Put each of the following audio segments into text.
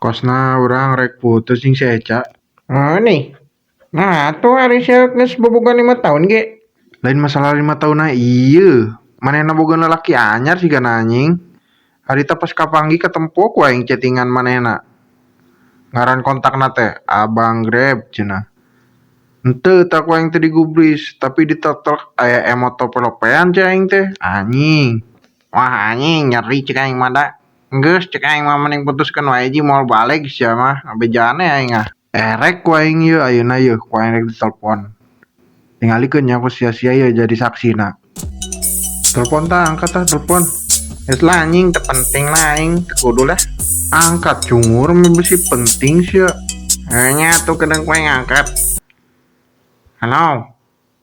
Kosna urang rek putus jeung si Eca. Oh nih. Nah, tuh ari sia geus bobogohan 5 tahun ge. Lain masalah 5 tahun ieu. Manehna boga lalaki anyar sigana, anjing. Harita pas kapanggih katempo ku aing chattingan manehna. Ngaran kontakna teh Abang Grab cenah. Henteu tah, ku aing teu digubris, tapi ditetek aya emot tope-lopean cek aing teh. Anjing. Wah, anjing, nyeri cek aing mah da. Geus, cek aing mah mending putuskeun wae ji, moal balik sia mah. Bejana aing ah. Erek ku aing ieu ayeuna ieu, ku aing rek ditelepon. Tingalikeun nya ku sia-sia ieu jadi saksina. Telepon tah, angkat tah telepon. Geus lah, anjing, teu penting lah aing, teu kudu lah. Angkat, cungur, mah bisi penting sia. Nya tuh kadang ku aing angkat. Halo.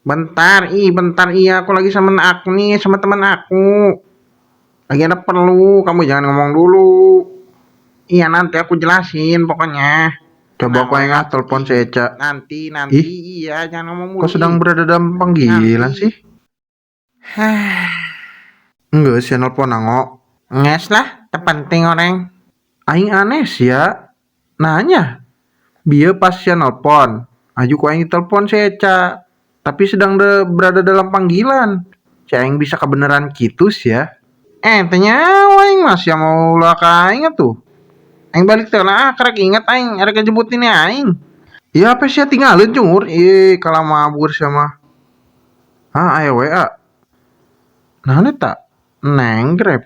Bentar, ih, bentar, iya, aku lagi sama aku nih, sama teman aku. Lagi ada perlu, kamu jangan ngomong dulu. Iya, nanti aku jelasin pokoknya. Coba ku aing ah telepon si Eca. Nanti, nanti, Ih. iya, jangan ngomong mulu. Kok sedang berada dalam panggilan Nanti. Sih? Enggak sih, nelpon ngo. Nges lah, teu penting orang. Aing aneh sih ya. Nanya. Bieu pas sia nelpon. Aju ku aing telepon si Eca. Tapi sedang berada dalam panggilan. Si aing bisa kebenaran gitu sih ya. Eh, teu nyawa aing mah sia mau ulah ka aing atuh. Aing balik teh lah, karek inget aing arek ngejemputin aing. Iya, apa sih tinggalin, cungur? Ih, kalau mabur sama. Ah, aya WA. Nah, eta Neng Grab.